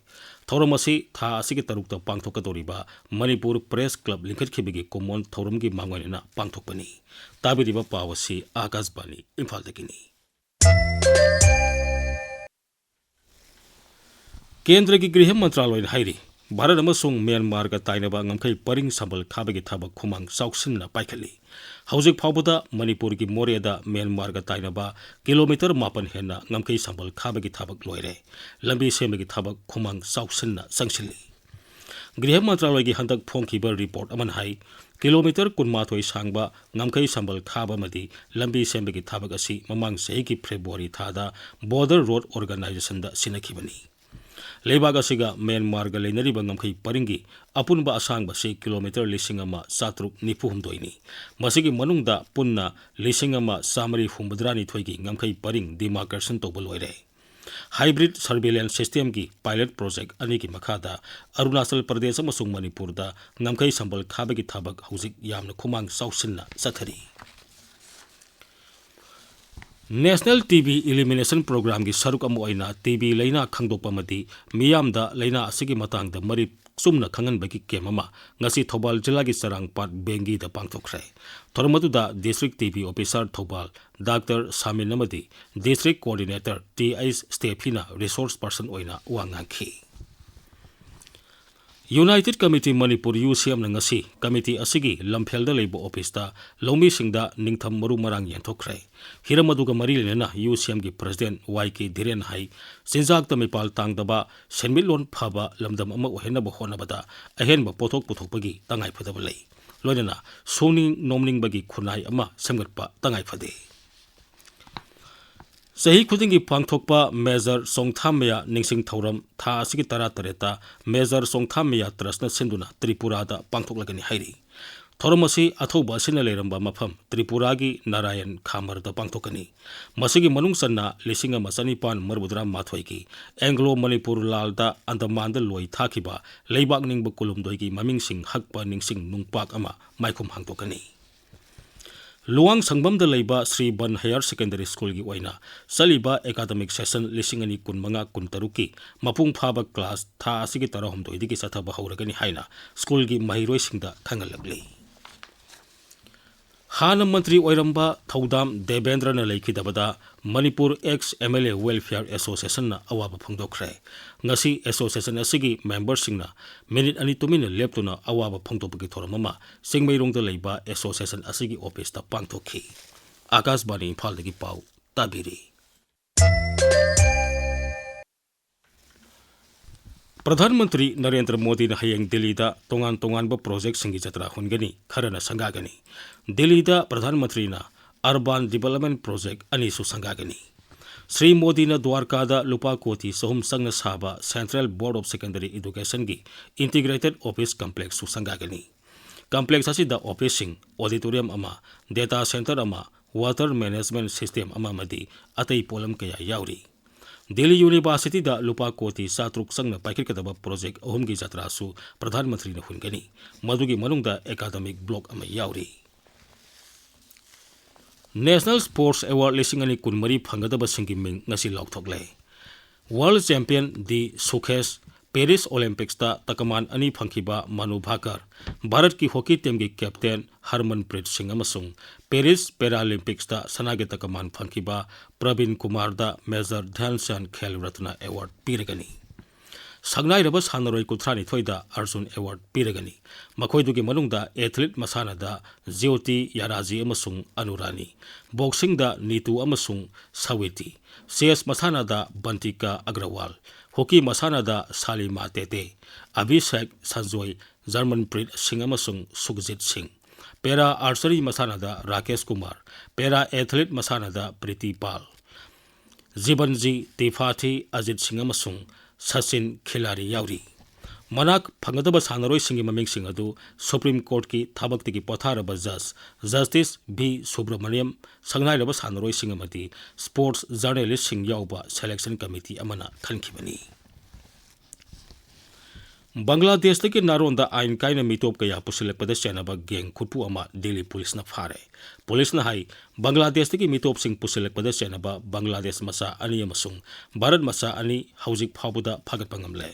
ꯊꯧꯔꯝ ꯑꯁꯤ ꯊꯥ ꯑꯁꯤꯒꯤ ꯇꯔꯨꯛꯇ ꯄꯥꯡꯊꯣꯛꯀꯗꯧꯔꯤꯕ ꯃꯅꯤꯄꯨꯔ ꯄ꯭ꯔꯦꯁ ꯀ꯭ꯂꯕ ꯂꯤꯡꯈꯠꯈꯤꯕꯒꯤ ꯀꯨꯝꯑꯣꯟ ꯊꯧꯔꯝꯒꯤ ꯃꯥꯡꯑꯣꯏꯅꯅ ꯄꯥꯡꯊꯣꯛꯄꯅꯤ꯫ ꯇꯥꯕꯤꯔꯤꯕ ꯄꯥꯎ ꯑꯁꯤ ꯑꯥꯀꯥꯁꯕꯥꯅꯤ ꯏꯝꯐꯥꯜꯗꯒꯤꯅꯤ꯫ ꯀꯦꯟꯗ꯭ꯔꯒꯤ ꯒ꯭ꯔꯤꯍ ꯃꯟꯇ꯭ꯔꯥꯂꯣꯏꯅ ꯍꯥꯏꯔꯤ, ꯚꯥꯔꯠ ꯑꯃꯁꯨꯡ ꯃ꯭ꯌꯥꯟꯃꯥꯔꯒ ꯇꯥꯏꯅꯕ ꯉꯝꯈꯩ ꯄꯔꯤꯡ ꯁꯝꯕꯜ ꯈꯥꯕꯒꯤ ꯊꯕꯛ ꯈꯨꯃꯥꯡ ꯆꯥꯎꯁꯤꯟꯅ ꯄꯥꯏꯈꯠꯂꯤ꯫ ꯍꯧꯖꯤꯛ ꯐꯥꯎꯕꯗ ꯃꯅꯤꯄꯨꯔꯒꯤ ꯃꯣꯔꯦꯗ ꯃ꯭ꯌꯥꯟꯃꯥꯔꯒ ꯇꯥꯏꯅꯕ ꯀꯤꯂꯣꯃꯤꯇꯔ ꯃꯥꯄꯟ ꯍꯦꯟꯅ ꯉꯝꯈꯩ ꯁꯝꯕꯜ ꯈꯥꯕꯒꯤ ꯊꯕꯛ ꯂꯣꯏꯔꯦ꯫ ꯂꯝꯕꯤ ꯁꯦꯝꯕꯒꯤ ꯊꯕꯛ ꯈꯨꯃꯥꯡ ꯆꯥꯎꯁꯤꯟꯅ ꯆꯪꯁꯤꯜꯂꯤ꯫ ꯒ꯭ꯔꯤꯍ ꯃꯟꯇ꯭ꯔꯥꯂꯣꯏꯒꯤ ꯍꯟꯗꯛ ꯐꯣꯡꯈꯤꯕ ꯔꯤꯄꯣꯔꯠ ꯑꯃꯅ ꯍꯥꯏ, ꯀꯤꯂꯣꯃꯤꯇꯔ ꯀꯨꯟꯃꯥꯊꯣꯏ ꯁꯥꯡꯕ ꯉꯝꯈꯩ ꯁꯝꯕꯜ ꯈꯥꯕ ꯑꯃꯗꯤ ꯂꯝꯕꯤ ꯁꯦꯝꯕꯒꯤ ꯊꯕꯛ ꯑꯁꯤ ꯃꯃꯥꯡ ꯆꯍꯤꯒꯤ ꯐꯦꯕ꯭ꯔꯨꯋꯥꯔꯤ ꯊꯥꯗ Border Road Organization-ꯗ ꯁꯤꯟꯅꯈꯤꯕꯅꯤ꯫ ꯂꯩꯕꯥꯛ ꯑꯁꯤꯒ ꯃ꯭ꯌꯥꯟꯃꯥꯔꯒ ꯂꯩꯅꯔꯤꯕ ꯉꯝꯈꯩ ꯄꯔꯤꯡꯒꯤ ꯑꯄꯨꯟꯕ ꯑꯁꯥꯡꯕꯁꯤ ꯀꯤꯂꯣꯃꯤꯇꯔ ꯂꯤꯁꯤꯡ ꯑꯃ ꯆꯥꯇ꯭ꯔꯨꯛ ꯅꯤꯐꯨ ꯍꯨꯝꯗꯣꯏꯅꯤ꯫ ꯃꯁꯤꯒꯤ ꯃꯅꯨꯡꯗ ꯄꯨꯟꯅ ꯂꯤꯁꯤꯡ ꯑꯃ ꯆꯥꯃꯔꯤ ꯍꯨꯝꯐꯨꯇꯔꯥꯅꯤꯊꯣꯏꯒꯤ ꯉꯝꯈꯩ ꯄꯔꯤꯡ demarcation ꯇꯧꯕ ꯂꯣꯏꯔꯦ꯫ Hybrid surveillance system-ꯒꯤ pilot project ꯑꯅꯤꯒꯤ ꯃꯈꯥꯗ ꯑꯔꯨꯅꯥꯆꯜ ꯄ꯭ꯔꯗꯦꯁ ꯑꯃꯁꯨꯡ ꯃꯅꯤꯄꯨꯔꯗ ꯉꯝꯈꯩ ꯁꯝꯕꯜ ꯈꯥꯕꯒꯤ ꯊꯕꯛ ꯍꯧꯖꯤꯛ ꯌꯥꯝꯅ ꯈꯨꯃꯥꯡ ꯆꯥꯎꯁꯤꯟꯅ ꯆꯠꯊꯔꯤ꯫ National ꯇꯤ ꯕꯤ Elimination Program-ꯒꯤ ꯁꯔꯨꯛ ꯑꯃ ꯑꯣꯏꯅ ꯇꯤ ꯕꯤ ꯂꯥꯏꯅꯥ ꯈꯪꯗꯣꯛꯄ ꯑꯃꯗꯤ ꯃꯤꯌꯥꯝꯗ ꯂꯥꯏꯅꯥ ꯑꯁꯤꯒꯤ ꯃꯇꯥꯡꯗ ꯃꯔꯤꯛ ꯆꯨꯝꯅ ꯈꯪꯍꯟꯕꯒꯤ ꯀꯦꯝ ꯑꯃ ꯉꯁꯤ ꯊꯧꯕꯥꯜ ꯖꯤꯂꯥꯒꯤ ꯆꯔꯥꯡꯄꯥꯠ ꯕꯦꯡꯒꯤꯗ ꯄꯥꯡꯊꯣꯛꯈ꯭ꯔꯦ꯫ ꯊꯧꯔꯝ ꯑꯗꯨꯗ District T B Officer Thoubal doctor Samin ꯑꯃꯗꯤ District Coordinator ꯇꯤ ꯑꯩꯆ ꯁ꯭ꯇꯦꯐꯤꯅ resource person ꯑꯣꯏꯅ ꯋꯥ ꯉꯥꯡꯈꯤ꯫ United Committee Manipur, ꯌꯨ ꯁꯤ ꯑꯦꯝꯅ ꯉꯁꯤ ꯀꯃꯤꯇꯤ ꯑꯁꯤꯒꯤ ꯂꯝꯐꯦꯜꯗ ꯂꯩꯕ ꯑꯣꯐꯤꯁꯇ ꯂꯧꯃꯤꯁꯤꯡꯗ ꯅꯤꯡꯊꯝ ꯃꯔꯨ ꯃꯔꯥꯡ ꯌꯦꯟꯊꯣꯛꯈ꯭ꯔꯦ꯫ ꯍꯤꯔꯝ ꯑꯗꯨꯒ ꯃꯔꯤ ꯂꯩꯅꯅ ꯌꯨ ꯁꯤ ꯑꯦꯝꯒꯤ President ꯋꯥꯏ ꯀꯦ ꯙꯤꯔꯦꯟ ꯍꯥꯏ, ꯆꯤꯟꯖꯥꯛꯇ ꯃꯤꯄꯥꯜ ꯇꯥꯡꯗꯕ, ꯁꯦꯟꯃꯤꯠꯂꯣꯟ ꯐꯕ ꯂꯝꯗꯝ ꯑꯃ ꯑꯣꯏꯍꯟꯅꯕ ꯍꯣꯠꯅꯕꯗ ꯑꯍꯦꯟꯕ ꯄꯣꯠꯊꯣꯛ ꯄꯨꯊꯣꯛꯄꯒꯤ ꯇꯉꯥꯏꯐꯗꯕ ꯂꯩ꯫ ꯂꯣꯏꯅꯅ ꯁꯨꯅꯤꯡ ꯅꯣꯝꯅꯤꯡꯕꯒꯤ ꯈꯨꯟꯅꯥꯏ ꯑꯃ ꯁꯦꯝꯒꯠꯄ ꯇꯉꯥꯏꯐꯗꯦ꯫ ꯆꯍꯤ ꯈꯨꯗꯤꯡꯒꯤ ꯄꯥꯡꯊꯣꯛꯄ ꯃꯦꯖꯔ ꯆꯣꯡꯊꯥꯝ ꯃꯌꯥ ꯅꯤꯡꯁꯤꯡ ꯊꯧꯔꯝ ꯊꯥ ꯑꯁꯤꯒꯤ ꯇꯔꯥꯇꯔꯦꯠꯇ ꯃꯦꯖꯔ ꯆꯣꯡꯊꯥꯝ ꯃꯌꯥ ꯇ꯭ꯔꯁꯅ ꯁꯤꯟꯗꯨꯅ ꯇ꯭ꯔꯤꯄꯨꯔꯥꯗ ꯄꯥꯡꯊꯣꯛꯂꯒꯅꯤ ꯍꯥꯏꯔꯤ꯫ ꯊꯧꯔꯝ ꯑꯁꯤ ꯑꯊꯧꯕ ꯑꯁꯤꯅ ꯂꯩꯔꯝꯕ ꯃꯐꯝ ꯇ꯭ꯔꯤꯄꯨꯔꯥꯒꯤ ꯅꯥꯔꯥꯌꯟ ꯈꯥꯃꯔꯗ ꯄꯥꯡꯊꯣꯛꯀꯅꯤ꯫ ꯃꯁꯤꯒꯤ ꯃꯅꯨꯡ ꯆꯟꯅ ꯂꯤꯁꯤꯡ ꯑꯃ ꯆꯅꯤꯄꯥꯟ ꯃꯔꯤꯐꯨꯇꯔꯥ ꯃꯥꯊꯣꯏꯒꯤ ꯑꯦꯡꯒ꯭ꯂꯣ ꯃꯅꯤꯄꯨꯔ ꯂꯥꯜꯗ ꯑꯟꯗꯃꯥꯟꯗ ꯂꯣꯏ ꯊꯥꯈꯤꯕ ꯂꯩꯕꯥꯛ ꯅꯤꯡꯕ ꯀꯨꯟꯍꯨꯝꯗꯣꯏꯒꯤ ꯃꯃꯤꯡꯁꯤꯡ ꯍꯛꯄ ꯅꯤꯡꯁꯤꯡ ꯅꯨꯡꯄꯥꯛ ꯑꯃ ꯃꯥꯏꯈꯨꯝ ꯍꯥꯡꯗꯣꯛꯀꯅꯤ꯫ ꯂꯨꯋꯥꯡ ꯁꯪꯕꯝꯗ ꯂꯩꯕ ꯁ꯭ꯔꯤ ꯕꯟ ꯍꯥꯌꯔ ꯁꯦꯀꯦꯟꯗꯔꯤ ꯁ꯭ꯀꯨꯜꯒꯤ ꯑꯣꯏꯅ ꯆꯠꯂꯤꯕ ꯑꯦꯀꯥꯗꯃꯤꯛ ꯁꯦꯁꯟ ꯂꯤꯁꯤꯡ ꯑꯅꯤ ꯀꯨꯟꯃꯉꯥ ꯀꯨꯟꯇꯔꯨꯛꯀꯤ ꯃꯄꯨꯡ ꯐꯥꯕ ꯀ꯭ꯂꯥꯁ ꯊꯥ ꯑꯁꯤꯒꯤ ꯇꯔꯥꯍꯨꯝꯗꯣꯏꯗꯒꯤ ꯆꯠꯊꯕ ꯍꯧꯔꯒꯅꯤ ꯍꯥꯏꯅ ꯁ꯭ꯀꯨꯜꯒꯤ ꯃꯍꯩꯔꯣꯏꯁꯤꯡꯗ ꯈꯪꯍꯜꯂꯛꯂꯤ꯫ ꯍꯥꯟꯅ ꯃꯟꯇ꯭ꯔꯤ ꯑꯣꯏꯔꯝꯕ ꯊꯧꯗꯥꯝ ꯗꯦꯕꯦꯟꯗ꯭ꯔꯅ ꯂꯩꯈꯤꯗꯕꯗ Manipur ex M L A welfare ꯑꯦꯁꯣꯁꯤꯌꯦꯁꯟꯅ ꯑꯋꯥꯕ ꯐꯣꯡꯗꯣꯛꯈ꯭ꯔꯦ꯫ ꯉꯁꯤ ꯑꯦꯁꯣꯁꯤꯌꯦꯁꯟ ꯑꯁꯤꯒꯤ ꯃꯦꯝꯕꯔꯁꯤꯡꯅ ꯃꯤꯅꯤꯠ ꯑꯅꯤ ꯇꯨꯃꯤꯟꯅ ꯂꯦꯞꯇꯨꯅ ꯑꯋꯥꯕ ꯐꯣꯡꯗꯣꯛꯄꯒꯤ ꯊꯧꯔꯝ ꯑꯃ ꯆꯤꯡꯃꯩꯔꯣꯡꯗ ꯂꯩꯕ ꯑꯦꯁꯣꯁꯤꯌꯦꯁꯟ ꯑꯁꯤꯒꯤ ꯑꯣꯐꯤꯁꯇ ꯄꯥꯡꯊꯣꯛꯈꯤ꯫ ꯑꯀꯥꯁꯕꯥꯅꯤ ꯏꯝꯐꯥꯜꯗꯒꯤ ꯄꯥꯎ ꯇꯥꯕꯤꯔꯤ꯫ ꯄ꯭ꯔꯙꯥꯟ ꯃꯟꯇ꯭ꯔꯤ ꯅꯔꯦꯟꯗ꯭ꯔ ꯃꯣꯗꯤꯅ ꯍꯌꯦꯡ ꯗꯤꯜꯂꯤꯗ ꯇꯣꯉꯥꯟ ꯇꯣꯉꯥꯟꯕ ꯄ꯭ꯔꯣꯖꯦꯛꯁꯤꯡꯒꯤ ꯖꯇ꯭ꯔꯥ ꯍꯨꯟꯒꯅꯤ, ꯈꯔꯅ ꯁꯪꯒꯥꯒꯅꯤ꯫ ꯗꯤꯜꯂꯤꯗ ꯄ꯭ꯔꯙꯥꯟ ꯃꯟꯇ꯭ꯔꯤꯅ ꯑꯔꯕꯥꯟ ꯗꯤꯕꯦꯂꯞꯃꯦꯟ ꯄ꯭ꯔꯣꯖꯦꯛ ꯑꯅꯤꯁꯨ ꯁꯪꯒꯥꯒꯅꯤ꯫ ꯁ꯭ꯔꯤ ꯃꯣꯗꯤꯅ ꯗ꯭ꯋꯥꯔꯀꯥꯗ ꯂꯨꯄꯥ ꯀꯣꯇꯤ ꯆꯍꯨꯝ ꯆꯪꯅ ꯁꯥꯕ ꯁꯦꯟꯇ꯭ꯔꯦꯜ ꯕꯣꯔꯗ ꯑꯣꯐ ꯁꯦꯀꯦꯟꯗꯔꯤ ꯏꯗꯨꯀꯦꯁꯟꯒꯤ ꯏꯟꯇꯤꯒ꯭ꯔꯦꯇꯦꯗ ꯑꯣꯐꯤꯁ ꯀꯝꯄ꯭ꯂꯦꯛꯁꯁꯨ ꯁꯪꯒꯥꯒꯅꯤ꯫ ꯀꯝꯄ꯭ꯂꯦꯛꯁ ꯑꯁꯤꯗ ꯑꯣꯐꯤꯁꯁꯤꯡ, ꯑꯣꯗꯤꯇꯣꯔꯤꯌꯝ ꯑꯃ, ꯗꯦꯇꯥ ꯁꯦꯟꯇꯔ ꯑꯃ, ꯋꯥꯇꯔ ꯃꯦꯅꯦꯖꯃꯦꯟ ꯁꯤꯁꯇꯦꯝ ꯑꯃ ꯑꯃꯗꯤ ꯑꯇꯩ ꯄꯣꯠꯂꯝ ꯀꯌꯥ ꯌꯥꯎꯔꯤ꯫ ꯗꯤꯜꯂꯤ ꯌꯨꯅꯤꯚꯔꯁꯤꯇꯤꯗ ꯂꯨꯄꯥ ꯀꯣꯇꯤ ꯆꯥꯇ꯭ꯔꯨꯛ ꯆꯪꯅ ꯄꯥꯏꯈꯠꯀꯗꯕ ꯄ꯭ꯔꯣꯖꯦꯛ ꯑꯍꯨꯝꯒꯤ ꯖꯇ꯭ꯔꯥꯁꯨ ꯄ꯭ꯔꯙꯥꯟ ꯃꯟꯇ꯭ꯔꯤꯅ ꯍꯨꯟꯒꯅꯤ꯫ ꯃꯗꯨꯒꯤ ꯃꯅꯨꯡꯗ ꯑꯦꯀꯥꯗꯃꯤꯛ ꯕ꯭ꯂꯣꯛ ꯑꯃ ꯌꯥꯎꯔꯤ꯫ ꯅꯦꯁꯅꯦꯜ ꯁ꯭ꯄꯣꯔꯠꯁ ꯑꯦꯋꯥꯔꯗ ꯂꯤꯁꯤꯡ ꯑꯅꯤ ꯀꯨꯟꯃꯔꯤ ꯐꯪꯒꯗꯕꯁꯤꯡꯒꯤ ꯃꯤꯡ ꯉꯁꯤ ꯂꯥꯎꯊꯣꯛꯂꯦ꯫ ꯋꯥꯔꯜꯗ ꯆꯦꯝꯄꯤꯌꯟ ꯗꯤ ꯁꯨꯈꯦꯁ, ꯄꯦꯔꯤꯁ ꯑꯣꯂꯦꯝꯄꯤꯛꯁꯇ ꯇꯀꯃꯥꯟ ꯑꯅꯤ ꯐꯪꯈꯤꯕ ꯃꯅꯨ ꯚꯥꯀꯔ, ꯚꯥꯔꯠꯀꯤ ꯍꯣꯀꯤ ꯇꯤꯝꯒꯤ ꯀꯦꯞꯇꯦꯟ ꯍꯔꯃꯟꯄ꯭ꯔꯤꯠ ꯁꯤꯡ ꯑꯃꯁꯨꯡ ꯄꯦꯔꯤꯁ ꯄꯦꯔꯥꯂꯤꯝꯄꯤꯛꯁꯇ ꯁꯅꯥꯒꯤ ꯇꯀꯃꯥꯟ ꯐꯪꯈꯤꯕ ꯄ꯭ꯔꯕꯤꯟ ꯀꯨꯃꯥꯔꯗ ꯃꯦꯖꯔ ꯙ꯭ꯌꯥꯟꯆꯥꯟ ꯈꯦꯜ ꯔꯠꯅ ꯑꯦꯋꯥꯔꯗ ꯄꯤꯔꯒꯅꯤ꯫ ꯁꯛꯅꯥꯏꯔꯕ ꯁꯥꯟꯅꯔꯣꯏ ꯀꯨꯟꯊ꯭ꯔꯥꯅꯤꯊꯣꯏꯗ ꯑꯔꯖꯨꯟ ꯑꯦꯋꯥꯔꯗ ꯄꯤꯔꯒꯅꯤ꯫ ꯃꯈꯣꯏꯗꯨꯒꯤ ꯃꯅꯨꯡꯗ ꯑꯦꯊꯂꯤꯠ ꯃꯁꯥꯟꯅꯗ ꯖ꯭ꯌꯣꯇꯤ ꯌꯥꯔꯥꯖꯤ ꯑꯃꯁꯨꯡ ꯑꯅꯨꯔꯥꯅꯤ, ꯕꯣꯛꯁꯤꯡꯗ ꯅꯤꯇꯨ ꯑꯃꯁꯨꯡ ꯁꯥꯋꯤꯇꯤ, ꯆꯦꯁ ꯃꯁꯥꯟꯅꯗ ꯕꯟꯇꯤꯀꯥ ꯑꯒ꯭ꯔꯋꯥꯜ, ꯍꯣꯀꯤ ꯃꯁꯥꯟꯅꯗ ꯁꯥꯂꯤꯃꯥ ꯇꯦꯇꯦ, ꯑꯚꯤꯁꯦꯛ ꯁꯟꯖꯣꯏ, ꯖꯔꯃꯟꯄ꯭ꯔꯤꯠ ꯁꯤꯡ ꯑꯃꯁꯨꯡ ꯁꯨꯈꯖꯤꯠ ꯁꯤꯡ, ꯄꯦꯔꯥ ꯑꯥꯔꯆꯔꯤ ꯃꯁꯥꯟꯅꯗ ꯔꯥꯀꯦꯁ ꯀꯨꯃꯥꯔ, ꯄꯦꯔꯥ ꯑꯦꯊꯂꯤꯠ ꯃꯁꯥꯟꯅꯗ ꯄ꯭ꯔꯤꯇꯤ ꯄꯥꯜ, ꯖꯤꯕꯟꯖꯤ ꯇꯤꯐꯥꯊꯤ, ꯑꯖꯤꯠ ꯁꯤꯡ ꯑꯃꯁꯨꯡ ꯁꯆꯤꯟ ꯈꯤꯂꯥꯔꯤ ꯌꯥꯎꯔꯤ꯫ ꯃꯅꯥꯛ ꯐꯪꯒꯗꯕ ꯁꯥꯟꯅꯔꯣꯏꯁꯤꯡꯒꯤ ꯃꯃꯤꯡꯁꯤꯡ ꯑꯗꯨ ꯁꯨꯄ꯭ꯔꯤꯝ ꯀꯣꯔꯠꯀꯤ ꯊꯕꯛꯇꯒꯤ ꯄꯣꯊꯥꯔꯕ ꯖꯁ ꯖꯁꯇꯤꯁ ꯚꯤ ꯁꯨꯕ꯭ꯔꯃꯅꯤꯌꯝ, ꯁꯪꯅꯥꯏꯔꯕ ꯁꯥꯟꯅꯔꯣꯏꯁꯤꯡ ꯑꯃꯗꯤ ꯁ꯭ꯄꯣꯔꯠꯁ ꯖꯔꯅꯦꯂꯤꯁꯁꯤꯡ ꯌꯥꯎꯕ ꯁꯦꯂꯦꯛꯁꯟ ꯀꯃꯤꯇꯤ ꯑꯃꯅ ꯈꯟꯈꯤꯕꯅꯤ꯫ ꯕꯪꯒ꯭ꯂꯥꯗꯦꯁꯇꯒꯤ ꯅꯥꯔꯣꯟꯗ ꯑꯥꯏꯟ ꯀꯥꯏꯅ ꯃꯤꯇꯣꯞ ꯀꯌꯥ ꯄꯨꯁꯤꯜꯂꯛꯄꯗ ꯆꯦꯟꯅꯕ ꯒꯦꯡ ꯈꯨꯠꯄꯨ ꯑꯃ ꯗꯤꯜꯂꯤ ꯄꯨꯂꯤꯁꯅ ꯐꯥꯔꯦ꯫ ꯄꯨꯂꯤꯁꯅ ꯍꯥꯏ, ꯕꯪꯒ꯭ꯂꯥꯗꯦꯁꯇꯒꯤ ꯃꯤꯇꯣꯞꯁꯤꯡ ꯄꯨꯁꯤꯜꯂꯛꯄꯗ ꯆꯦꯟꯅꯕ ꯕꯪꯒ꯭ꯂꯥꯗꯦꯁ ꯃꯆꯥ ꯑꯅꯤ ꯑꯃꯁꯨꯡ ꯚꯥꯔꯠ ꯃꯆꯥ ꯑꯅꯤ ꯍꯧꯖꯤꯛ ꯐꯥꯎꯕꯗ ꯐꯥꯒꯠꯄ ꯉꯝꯂꯦ꯫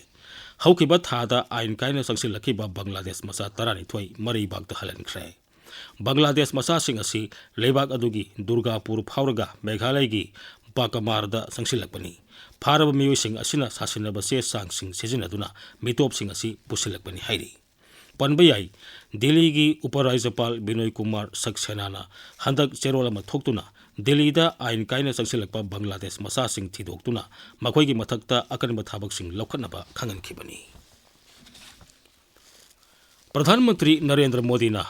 ꯍꯧꯈꯤꯕ ꯊꯥꯗ ꯑꯥꯏꯟ ꯀꯥꯏꯅ ꯆꯪꯁꯤꯜꯂꯛꯈꯤꯕ ꯕꯪꯒ꯭ꯂꯥꯗꯦꯁ ꯃꯆꯥ ꯇꯔꯥꯅꯤꯊꯣꯏ ꯃꯔꯩꯕꯥꯛꯇ ꯍꯜꯍꯟꯈ꯭ꯔꯦ꯫ ꯕꯪꯒ꯭ꯂꯥꯗꯦꯁ ꯃꯆꯥꯁꯤꯡ ꯑꯁꯤ ꯂꯩꯕꯥꯛ ꯑꯗꯨꯒꯤ ꯗꯨꯔꯒꯥꯄꯨꯔ ꯐꯥꯎꯔꯒ ꯃꯦꯘꯥꯂꯌꯒꯤ ꯄꯥꯀꯃꯥꯔꯗ ꯆꯪꯁꯤꯜꯂꯛꯄꯅꯤ꯫ ꯐꯥꯔꯕ ꯃꯤꯑꯣꯏꯁꯤꯡ ꯑꯁꯤꯅ ꯁꯥꯁꯤꯟꯅꯕ ꯆꯦ ꯆꯥꯡꯁꯤꯡ ꯁꯤꯖꯤꯟꯅꯗꯨꯅ ꯃꯤꯇꯣꯞꯁꯤꯡ ꯑꯁꯤ ꯄꯨꯁꯤꯜꯂꯛꯄꯅꯤ ꯍꯥꯏꯔꯤ꯫ ꯄꯟꯕ ꯌꯥꯏ, ꯗꯤꯜꯂꯤꯒꯤ ꯎꯄ ꯔꯥꯖ꯭ꯌꯄꯥꯜ ꯕꯤꯅꯣꯏ ꯀꯨꯃꯥꯔ ꯁꯛꯁꯦꯅꯥꯅ ꯍꯟꯗꯛ ꯆꯦꯔꯣꯜ ꯑꯃ ꯊꯣꯛꯇꯨꯅ ꯗꯤꯜꯂꯤꯗ ꯑꯥꯏꯟ ꯀꯥꯏꯅ ꯆꯪꯁꯤꯜꯂꯛꯄ ꯕꯪꯒ꯭ꯂꯥꯗꯦꯁ ꯃꯆꯥꯁꯤꯡ ꯊꯤꯗꯣꯛꯇꯨꯅ ꯃꯈꯣꯏꯒꯤ ꯃꯊꯛꯇ ꯑꯀꯟꯕ ꯊꯕꯛꯁꯤꯡ ꯂꯧꯈꯠꯅꯕ ꯈꯪꯍꯟꯈꯤꯕꯅꯤ꯫ ꯄ꯭ꯔꯙꯥꯟ ꯃꯟꯇ꯭ꯔꯤ ꯅꯔꯦꯟꯗ꯭ꯔ ꯃꯣꯗꯤꯅ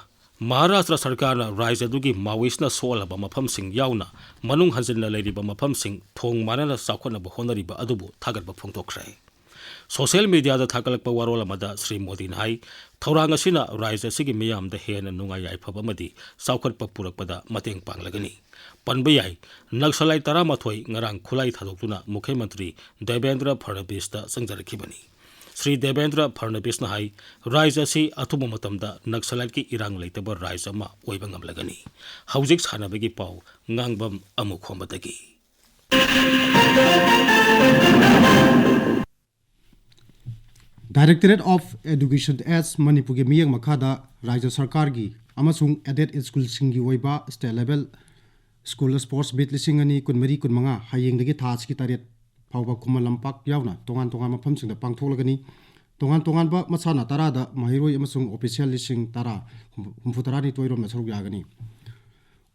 ꯃꯍꯥꯔꯥꯁꯇ꯭ꯔ ꯁꯔꯀꯥꯔꯅ ꯔꯥꯖ꯭ꯌ ꯑꯗꯨꯒꯤ ꯃꯥꯋꯤꯁꯅ ꯁꯣꯛꯍꯜꯂꯕ ꯃꯐꯝꯁꯤꯡ ꯌꯥꯎꯅ ꯃꯅꯨꯡ ꯍꯟꯖꯤꯟꯅ ꯂꯩꯔꯤꯕ ꯃꯐꯝꯁꯤꯡ ꯊꯣꯡ ꯃꯥꯟꯅꯅ ꯆꯥꯎꯈꯠꯅꯕ ꯍꯣꯠꯅꯔꯤꯕ ꯑꯗꯨꯕꯨ ꯊꯥꯒꯠꯄ ꯐꯣꯡꯗꯣꯛꯈ꯭ꯔꯦ꯫ ꯁꯣꯁꯤꯌꯦꯜ ꯃꯤꯗꯤꯌꯥꯗ ꯊꯥꯒꯠꯂꯛꯄ ꯋꯥꯔꯣꯜ ꯑꯃꯗ ꯁ꯭ꯔꯤ ꯃꯣꯗꯤꯅ ꯍꯥꯏ, ꯊꯧꯔꯥꯡ ꯑꯁꯤꯅ ꯔꯥꯖ꯭ꯌ ꯑꯁꯤꯒꯤ ꯃꯤꯌꯥꯝꯗ ꯍꯦꯟꯅ ꯅꯨꯡꯉꯥꯏ ꯌꯥꯏꯐꯕ ꯑꯃꯗꯤ ꯆꯥꯎꯈꯠꯄ ꯄꯨꯔꯛꯄꯗ ꯃꯇꯦꯡ ꯄꯥꯡꯂꯒꯅꯤ꯫ ꯄꯟꯕ ꯌꯥꯏ, ꯅꯛꯁꯂꯥꯏꯠ ꯇꯔꯥꯃꯥꯊꯣꯏ ꯉꯔꯥꯡ ꯈꯨꯠꯂꯥꯏ ꯊꯥꯗꯣꯛꯇꯨꯅ ꯃꯨꯈ꯭ꯌ ꯃꯟꯇ꯭ꯔꯤ ꯗꯦꯕꯦꯟꯗ꯭ꯔ ꯐꯗꯅꯕꯤꯁꯇ ꯆꯪꯖꯔꯛꯈꯤꯕꯅꯤ꯫ ꯁ꯭ꯔꯤ ꯗꯦꯕꯦꯟꯗ꯭ꯔ ꯐꯗꯅꯕꯤꯁꯅ ꯍꯥꯏ, ꯔꯥꯖ꯭ꯌ ꯑꯁꯤ ꯑꯊꯨꯕ ꯃꯇꯝꯗ ꯅꯛꯁꯂꯥꯏꯠꯀꯤ ꯏꯔꯥꯡ ꯂꯩꯇꯕ ꯔꯥꯖ꯭ꯌ ꯑꯃ ꯑꯣꯏꯕ ꯉꯝꯂꯒꯅꯤ꯫ ꯍꯧꯖꯤꯛ ꯁꯥꯟꯅꯕꯒꯤ ꯄꯥꯎ ꯉꯥꯡꯕꯝ ꯑꯃꯨꯈꯣꯝꯕꯗꯒꯤ꯫ Directorate of Education ꯑꯦꯠ ꯃꯅꯤꯄꯨꯔꯒꯤ ꯃꯤꯠꯌꯦꯡ ꯃꯈꯥꯗ ꯔꯥꯖ꯭ꯌ ꯁꯔꯀꯥꯔꯒꯤ ꯑꯃꯁꯨꯡ ꯑꯦꯗꯦꯗ ꯁ꯭ꯀꯨꯜꯁꯤꯡꯒꯤ ꯑꯣꯏꯕ state level school sports meet ꯂꯤꯁꯤꯡ ꯑꯅꯤ ꯀꯨꯟꯃꯔꯤ ꯀꯨꯟꯃꯉꯥ ꯍꯌꯦꯡꯗꯒꯤ ꯊꯥ ꯑꯁꯤꯒꯤ ꯇꯔꯦꯠ ꯐꯥꯎꯕ ꯈꯨꯃꯟ ꯂꯝꯄꯥꯛ ꯌꯥꯎꯅ ꯇꯣꯉꯥꯟ ꯇꯣꯉꯥꯟꯕ ꯃꯐꯝꯁꯤꯡꯗ ꯄꯥꯡꯊꯣꯛꯂꯒꯅꯤ꯫ ꯇꯣꯉꯥꯟ ꯇꯣꯉꯥꯟꯕ ꯃꯁꯥꯟꯅ ꯇꯔꯥꯗ ꯃꯍꯩꯔꯣꯏ ꯑꯃꯁꯨꯡ ꯑꯣꯐꯤꯁꯤꯌꯦꯜ ꯂꯤꯁꯤꯡ ꯇꯔꯥ, ꯍꯨꯝꯐꯨ ꯇꯔꯥꯅꯤꯊꯣꯏ ꯔꯣꯝꯅ ꯁꯔꯨꯛ ꯌꯥꯒꯅꯤ꯫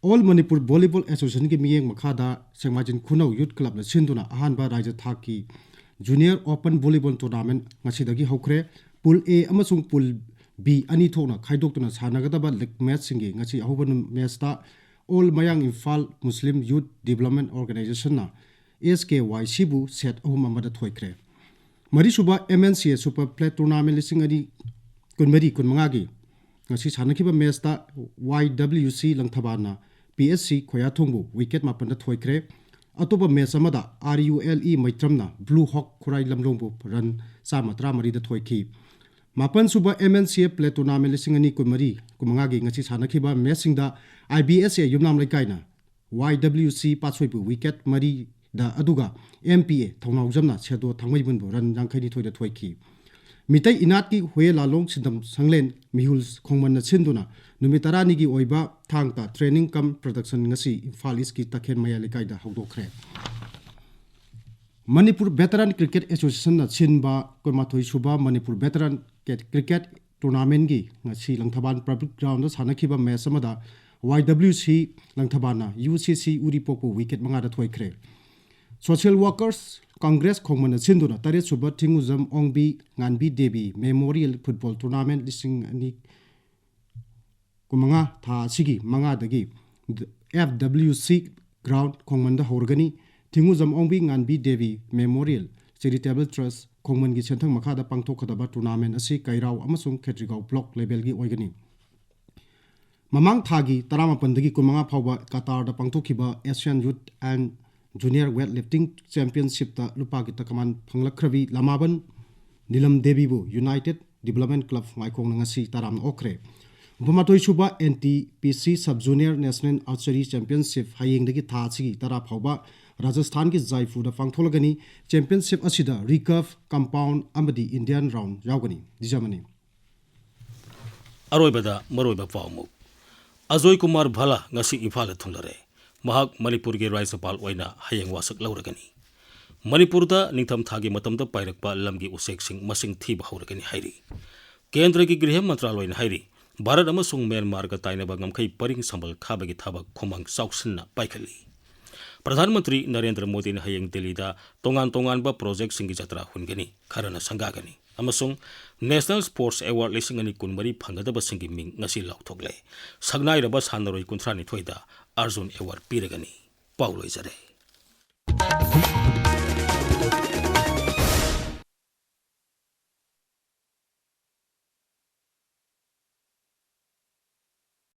ꯑꯣꯜ ꯃꯅꯤꯄꯨꯔ ꯚꯣꯂꯤꯕꯣꯜ ꯑꯦꯁꯣꯁꯤꯌꯦꯁꯟꯒꯤ ꯃꯤꯠꯌꯦꯡ ꯃꯈꯥꯗ ꯁꯦꯡꯃꯥꯏꯖꯤꯡ ꯈꯨꯅꯧ ꯌꯨꯠ ꯀ꯭ꯂꯕꯅ ꯁꯤꯟꯗꯨꯅ ꯑꯍꯥꯟꯕ ꯔꯥꯖ꯭ꯌ ꯊꯥꯛꯀꯤ ꯖꯨꯅꯤꯌꯔ ꯑꯣꯄꯟ ꯚꯣꯂꯤꯕꯣꯜ ꯇꯣꯔꯅꯥꯃꯦꯟ ꯉꯁꯤꯗꯒꯤ ꯍꯧꯈ꯭ꯔꯦ꯫ ꯄꯨꯜ ꯑꯦ ꯑꯃꯁꯨꯡ ꯄꯨꯜ ꯕꯤ ꯑꯅꯤ ꯊꯣꯛꯅ ꯈꯥꯏꯗꯣꯛꯇꯨꯅ ꯁꯥꯟꯅꯒꯗꯕ ꯂꯤꯒ ꯃꯦꯆꯁꯤꯡꯒꯤ ꯉꯁꯤ ꯑꯍꯧꯕ ꯅꯨ-, ꯃꯦꯆꯇ ꯑꯣꯜ ꯃꯌꯥꯡ ꯏꯝꯐꯥꯜ ꯃꯨꯁꯂꯤꯝ ꯌꯨꯠ ꯗꯤꯕ꯭ꯂꯞꯃꯦꯟ ꯑꯣꯔꯒꯅꯥꯏꯖꯦꯁꯟꯅ ꯑꯦꯁ ꯀꯦ ꯋꯥꯏ ꯁꯤꯕꯨ ꯁꯦꯠ ꯑꯍꯨꯝ ꯑꯃꯗ ꯊꯣꯏꯈ꯭ꯔꯦ꯫ ꯃꯔꯤꯁꯨꯕ ꯑꯦꯝ ꯑꯦꯟ ꯁꯤ ꯑꯦ ꯁꯨꯄꯔ ꯄ꯭ꯂꯦꯠ ꯇꯣꯔꯅꯥꯃꯦꯟ ꯂꯤꯁꯤꯡ ꯑꯅꯤ ꯀꯨꯟꯃꯔꯤ ꯀꯨꯟꯃꯉꯥꯒꯤ ꯉꯁꯤ ꯁꯥꯟꯅꯈꯤꯕ ꯃꯦꯠꯁꯇ ꯋꯥꯏ ꯗꯕ꯭ꯂꯤꯎ ꯁꯤ ꯂꯪꯊꯕꯥꯜꯅ ꯄꯤ ꯑꯦꯁ ꯁꯤ ꯈꯣꯌꯥꯊꯣꯡꯕꯨ ꯋꯤꯀꯦꯠ ꯃꯥꯄꯟꯗ ꯊꯣꯏꯈ꯭ꯔꯦ꯫ ꯑꯇꯣꯞꯄ ꯃꯦꯠꯁ ꯑꯃꯗ ꯑꯥꯔ ꯌꯨ ꯑꯦꯜ ꯏ ꯃꯩꯇ꯭ꯔꯝꯅ ꯕ꯭ꯂꯨ ꯍꯣꯛ ꯈꯨꯔꯥꯏ ꯂꯝꯂꯣꯡꯕꯨ ꯔꯟ ꯆꯥꯝꯃ ꯇꯔꯥꯃꯔꯤꯗ ꯊꯣꯏꯈꯤ꯫ ꯃꯥꯄꯟꯁꯨꯕ ꯑꯦꯝ ꯑꯦꯟ ꯁꯤ ꯑꯦ ꯄ꯭ꯂꯦꯠ ꯇꯣꯔꯅꯥꯃꯦꯟ ꯂꯤꯁꯤꯡ ꯑꯅꯤ ꯀꯨꯟꯃꯔꯤ ꯀꯨꯟꯃꯉꯥꯒꯤ ꯉꯁꯤ ꯁꯥꯟꯅꯈꯤꯕ ꯃꯦꯠꯁꯁꯤꯡꯗ ꯑꯥꯏ ꯕꯤ ꯑꯦꯁ ꯑꯦ ꯌꯨꯝꯅꯥꯝ ꯂꯩꯀꯥꯏꯅ ꯋꯥꯏ ꯗꯕ꯭ꯂꯤꯎ ꯁꯤ ꯄꯥꯠꯁꯣꯏꯕꯨ ꯋꯤꯀꯦꯠ ꯃꯔꯤꯗ, ꯑꯗꯨꯒ ꯑꯦꯝ ꯄꯤ ꯑꯦ ꯊꯧꯅꯥꯎꯖꯝꯅ ꯁꯦꯗꯣ ꯊꯥꯡꯃꯩꯕꯨꯟꯕꯨ ꯔꯟ ꯌꯥꯡꯈꯩꯅꯤꯊꯣꯏꯗ ꯊꯣꯏꯈꯤ꯫ ꯃꯤꯇꯩ ꯏꯅꯥꯠꯀꯤ ꯍꯨꯌꯦ ꯂꯥꯂꯣꯡ ꯁꯤꯟꯗꯝ ꯁꯪꯂꯦꯟ ꯃꯤꯍꯨꯜ ꯈꯣꯡꯃꯟꯅ ꯁꯤꯟꯗꯨꯅ ꯅꯨꯃꯤꯠ ꯇꯔꯥꯅꯤꯒꯤ ꯑꯣꯏꯕ ꯊꯥꯡ ꯇꯥ ꯇ꯭ꯔꯦꯅꯤꯡ ꯀꯝ ꯄ꯭ꯔꯗꯛꯁꯟ ꯉꯁꯤ ꯏꯝꯐꯥꯜ ꯏꯁꯀꯤ ꯇꯈꯦꯟ ꯃꯌꯥꯏ ꯂꯩꯀꯥꯏꯗ ꯍꯧꯗꯣꯛꯈ꯭ꯔꯦ꯫ ꯃꯅꯤꯄꯨꯔ ꯚꯦꯇꯔꯥꯟ ꯀ꯭ꯔꯤꯀꯦꯠ ꯑꯦꯁꯣꯁꯤꯌꯦꯁꯟꯅ ꯁꯤꯟꯕ ꯀꯨꯟꯃꯥꯊꯣꯏ ꯁꯨꯕ ꯃꯅꯤꯄꯨꯔ ꯚꯦꯇꯔꯥꯟ ꯀ꯭ꯔꯤꯀꯦꯠ ꯇꯣꯔꯅꯥꯃꯦꯟꯒꯤ ꯉꯁꯤ ꯂꯪꯊꯕꯥꯜ ꯄꯕ꯭ꯂꯤꯛ ꯒ꯭ꯔꯥꯎꯟꯗ ꯁꯥꯟꯅꯈꯤꯕ ꯃꯦꯠꯁ ꯑꯃꯗ ꯋꯥꯏ ꯗꯕ꯭ꯂꯤꯎ ꯁꯤ ꯂꯪꯊꯕꯥꯜꯅ ꯌꯨ ꯁꯤ ꯁꯤ ꯎꯔꯤꯄꯣꯛꯄꯨ ꯋꯤꯀꯦꯠ ꯃꯉꯥꯗ ꯊꯣꯏꯈ꯭ꯔꯦ꯫ ꯁꯣꯁꯤꯌꯦꯜ ꯋꯥꯔꯀꯔꯁ ꯀꯪꯒ꯭ꯔꯦꯁ ꯈꯣꯡꯃꯟꯅ ꯁꯤꯟꯗꯨꯅ ꯇꯔꯦꯠ ꯁꯨꯕ ꯊꯤꯡꯉꯨꯖꯝ ꯑꯣꯡꯕꯤ ꯉꯥꯟꯕꯤ ꯗꯦꯕꯤ ꯃꯦꯃꯣꯔꯤꯌꯦꯜ ꯐꯨꯠꯕꯣꯜ ꯇꯣꯔꯅꯥꯃꯦꯟ ꯂꯤꯁꯤꯡ ꯑꯅꯤ ꯀꯨꯟꯃꯉꯥ ꯊꯥ ꯑꯁꯤꯒꯤ ꯃꯉꯥꯗꯒꯤ ꯑꯦꯐ ꯗꯕ꯭ꯂꯤꯎ ꯁꯤ ꯒ꯭ꯔꯥꯎꯟ ꯈꯣꯡꯃꯟꯗ ꯍꯧꯔꯒꯅꯤ꯫ ꯊꯤꯡꯉꯨꯖꯝ ꯑꯣꯡꯕꯤ ꯉꯥꯟꯕꯤ ꯗꯦꯕꯤ ꯃꯦꯃꯣꯔꯤꯌꯦꯜ ꯆꯦꯔꯤꯇꯦꯕꯜ ꯇ꯭ꯔꯁ ꯈꯣꯡꯃꯟꯒꯤ ꯁꯦꯟꯊꯪ ꯃꯈꯥꯗ ꯄꯥꯡꯊꯣꯛꯀꯗꯕ ꯇꯣꯔꯅꯥꯃꯦꯟ ꯑꯁꯤ ꯀꯩꯔꯥꯎ ꯑꯃꯁꯨꯡ ꯈꯦꯇ꯭ꯔꯤꯒꯥꯎ ꯕ꯭ꯂꯣꯛ ꯂꯦꯚꯦꯜꯒꯤ ꯑꯣꯏꯒꯅꯤ꯫ ꯃꯃꯥꯡ ꯊꯥꯒꯤ ꯇꯔꯥꯃꯥꯄꯟꯗꯒꯤ ꯀꯨꯟꯃꯉꯥ ꯐꯥꯎꯕ ꯀꯇꯥꯔꯗ ꯄꯥꯡꯊꯣꯛꯈꯤꯕ Asian youth and junior weight lifting ꯆꯦꯝꯄꯤꯌꯟꯁꯤꯞꯇ ꯂꯨꯄꯥꯒꯤ ꯇꯀꯃꯥꯟ ꯐꯪꯂꯛꯈ꯭ꯔꯕꯤ ꯂꯃꯥꯕꯟ ꯅꯤꯂꯝ ꯗꯦꯕꯤꯕꯨ ꯌꯨꯅꯥꯏꯇꯦꯠ ꯗꯤꯕꯂꯞꯃꯦꯟ ꯀ꯭ꯂꯕ ꯉꯥꯏꯈꯣꯡꯅ ꯉꯁꯤ ꯇꯔꯥꯝꯅ ꯑꯣꯛꯈ꯭ꯔꯦ꯫ ꯍꯨꯝꯐꯨꯃꯥꯊꯣꯏ ꯁꯨꯕ N T P C sub junior national archery championship ꯍꯌꯦꯡꯗꯒꯤ ꯊꯥ ꯑꯁꯤꯒꯤ ꯇꯔꯥ ꯐꯥꯎꯕ ꯔꯥꯖꯁꯊꯥꯟꯒꯤ ꯖꯥꯏꯄꯨꯔꯗ ꯄꯥꯡꯊꯣꯛꯂꯒꯅꯤ꯫ ꯆꯦꯝꯄꯤꯌꯟꯁꯤꯞ ꯑꯁꯤꯗ ꯔꯤꯀꯔꯚ, ꯀꯝꯄꯥꯎꯟ ꯑꯃꯗꯤ ꯏꯟꯗꯤꯌꯥꯟ ꯔꯥꯎꯟ ꯌꯥꯎꯒꯅꯤ꯫ ꯗꯤꯖꯃꯅꯤ꯫ ꯑꯔꯣꯏꯕꯗ ꯃꯔꯨꯑꯣꯏꯕ ꯄꯥꯎ ꯑꯃꯨꯛ꯫ ꯑꯖꯣꯏ ꯀꯨꯃꯥꯔ ꯚꯥꯂꯥ ꯉꯁꯤ ꯏꯝꯐꯥꯜꯗ ꯊꯨꯡꯂꯔꯦ꯫ ꯃꯍꯥꯛ ꯃꯅꯤꯄꯨꯔꯒꯤ ꯔꯥꯖ꯭ꯌꯄꯥꯜ ꯑꯣꯏꯅ ꯍꯌꯦꯡ ꯋꯥꯁꯛ ꯂꯧꯔꯒꯅꯤ꯫ ꯃꯅꯤꯄꯨꯔꯗ ꯅꯤꯡꯊꯝꯊꯥꯒꯤ ꯃꯇꯝꯗ ꯄꯥꯏꯔꯛꯄ ꯂꯝꯒꯤ ꯎꯆꯦꯛꯁꯤꯡ ꯃꯁꯤꯡ ꯊꯤꯕ ꯍꯧꯔꯒꯅꯤ ꯍꯥꯏꯔꯤ꯫ ꯀꯦꯟꯗ꯭ꯔꯒꯤ ꯒ꯭ꯔꯤꯍ ꯃꯟꯇ꯭ꯔꯥꯂꯣꯏꯅ ꯍꯥꯏꯔꯤ, ꯚꯥꯔꯠ ꯑꯃꯁꯨꯡ ꯃ꯭ꯌꯥꯟꯃꯥꯔꯒ ꯇꯥꯏꯅꯕ ꯉꯝꯈꯩ ꯄꯔꯤꯡ ꯁꯝꯕꯜ ꯈꯥꯕꯒꯤ ꯊꯕꯛ ꯈꯨꯃꯥꯡ ꯆꯥꯎꯁꯤꯟꯅ ꯄꯥꯏꯈꯠꯂꯤ꯫ ꯄ꯭ꯔꯙꯥꯟ ꯃꯟꯇ꯭ꯔꯤ ꯅꯔꯦꯟꯗ꯭ꯔ ꯃꯣꯗꯤꯅ ꯍꯌꯦꯡ ꯗꯤꯜꯂꯤꯗ ꯇꯣꯉꯥꯟ ꯇꯣꯉꯥꯟꯕ ꯄ꯭ꯔꯣꯖꯦꯛꯁꯤꯡꯒꯤ ꯖꯇ꯭ꯔꯥ ꯍꯨꯟꯒꯅꯤ, ꯈꯔꯅ ꯁꯪꯒꯥꯒꯅꯤ ꯑꯃꯁꯨꯡ ꯅꯦꯁꯅꯦꯜ ꯁ꯭ꯄꯣꯔꯠꯁ ꯑꯦꯋꯥꯔꯗ ꯂꯤꯁꯤꯡ ꯑꯅꯤ ꯀꯨꯟꯃꯔꯤ ꯐꯪꯒꯗꯕꯁꯤꯡꯒꯤ ꯃꯤꯡ ꯉꯁꯤ ꯂꯥꯎꯊꯣꯛꯂꯦ꯫ ꯁꯛꯅꯥꯏꯔꯕ ꯁꯥꯟꯅꯔꯣꯏ ꯀꯨꯟꯊ꯭ꯔꯥꯅꯤꯊꯣꯏꯗ ꯑꯔꯖꯨꯟ ꯑꯦꯋꯥꯔꯗ ꯄꯤꯔꯒꯅꯤ꯫ ꯄꯥꯎ ꯂꯣꯏꯖꯔꯦ꯫